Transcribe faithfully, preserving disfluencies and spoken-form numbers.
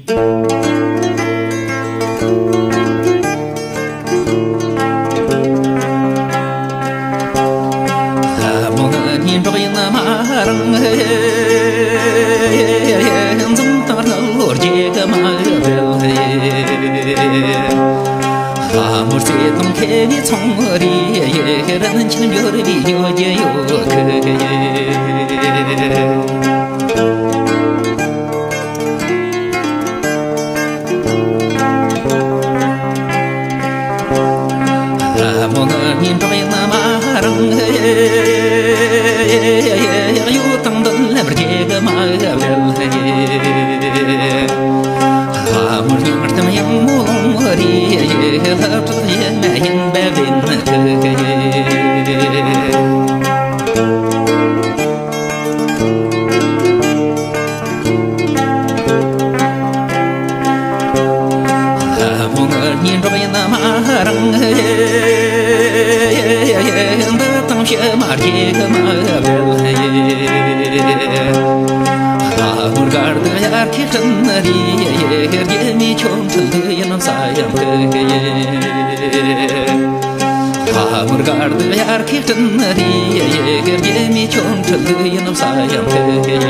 ལྷ་མོ་ནི་འབྲོག་ཡིན་མ་རང་། འཛུམ་དང་རྣ་ལོ་རྒྱས་གི་མ་བེལ། ལྷ་མོ་རྩེ་དང་ཁེ་མི་ཚོང་རི། རིན་ཆེན་འབྱོར་བའི་ཉོ་རྒྱུ་ཡོད་གི། ལྷ་མོ་ནི་འབྲོག་ཡིན་མ་རང་། གཡོ་དང་འདུན་ལམ་རྒྱས་གི་མ་བེལ། ལྷ་མོ་སྙིང་གཏམ་ཡང་མོ་ལོང་རི། ལྷ་བྲག་ཡེ་མ་ཡིན་པ་བེན་ནི་ཁུ་གི། ལྷ་མོ་ངར་ཉིན་འགྲོགས་ཡིན་མ་རང་། འདི་དང་ཕྱི་མ་རྒྱལ་གི་མ་བེལ། ལྷ་མོ་དཀར་དུ་ཡར་ཁྱེར་སྤྲིན་རི། རྒྱལ་མི་ཆོ་འཕྲུལ་ཡིན་ས་ཡང་གི། ལྷ་མོ་དཀར་དུ་ཡར་ཁྱེར་སྤྲིན་རི། རྒྱལ་མི་ཆོ་འཕྲུལ་ཡིན་ས་ཡང་གི།